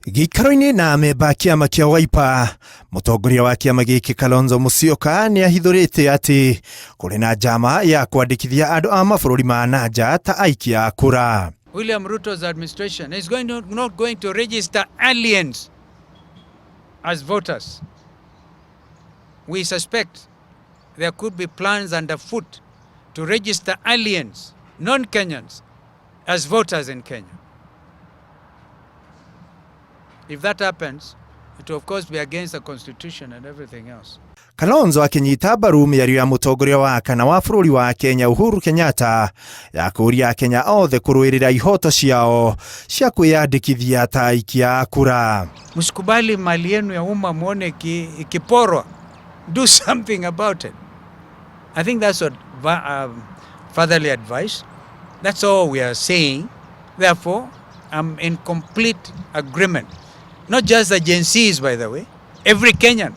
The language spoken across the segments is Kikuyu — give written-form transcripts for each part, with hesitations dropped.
Gĩikaro-inĩ na amemba a kĩama kĩa Wiper, mũtongoria wa kĩama gĩkĩ Kalonzo Musyoka nĩ ahithũrĩte atĩ kũrĩ na njama ya kwandĩkithia andũ a mabũrũri ma na nja ta aikia a kura. William Ruto's administration is going to, not going to register aliens as voters. We suspect there could be plans underfoot to register aliens, non-Kenyans, as voters in Kenya. If that happens, it will of course be against the constitution and everything else. Kalonzo akĩnyita mbaru mĩario ya mũtongoria wa kana wa bũrũri wa Kenya Uhuru Kenyatta ya kũũria Akenya othe kũrũĩrĩra ihoto ciao cia kwĩyandĩkithia ta aikia a kura. Msikubali mali yenu ya umma muone ikiporwa. Do something about it. I think that's what fatherly advice. That's all we are saying. Therefore, I'm in complete agreement. Not just the Gen Zs, by the way. Every Kenyan.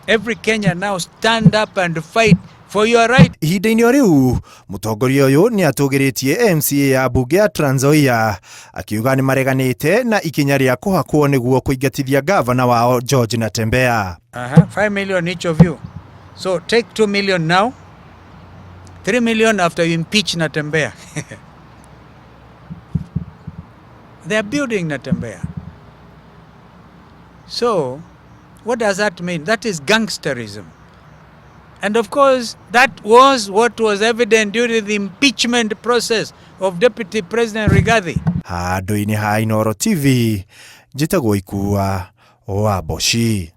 Every Kenyan now stand up and fight for your right. Ihinda-inĩ o rĩu, mũtongoria ũyũ nĩ atũgĩrĩtie MCA ya mbunge ya Trans Nzoia akiuga nĩ mareganĩte na ikinya rĩa kũhakwo nĩguo kũingatithia gavana wao George Natembeya. 5 million each of you. So take 2 million now, 3 million after you impeach Natembeya. They are building Natembeya. So, what does that mean? That is gangsterism. And of course, that was what was evident during the impeachment process of Deputy President Rigathi. Handũ-inĩ ha Inooro TV, njĩtagwo Ikua wa Mboci.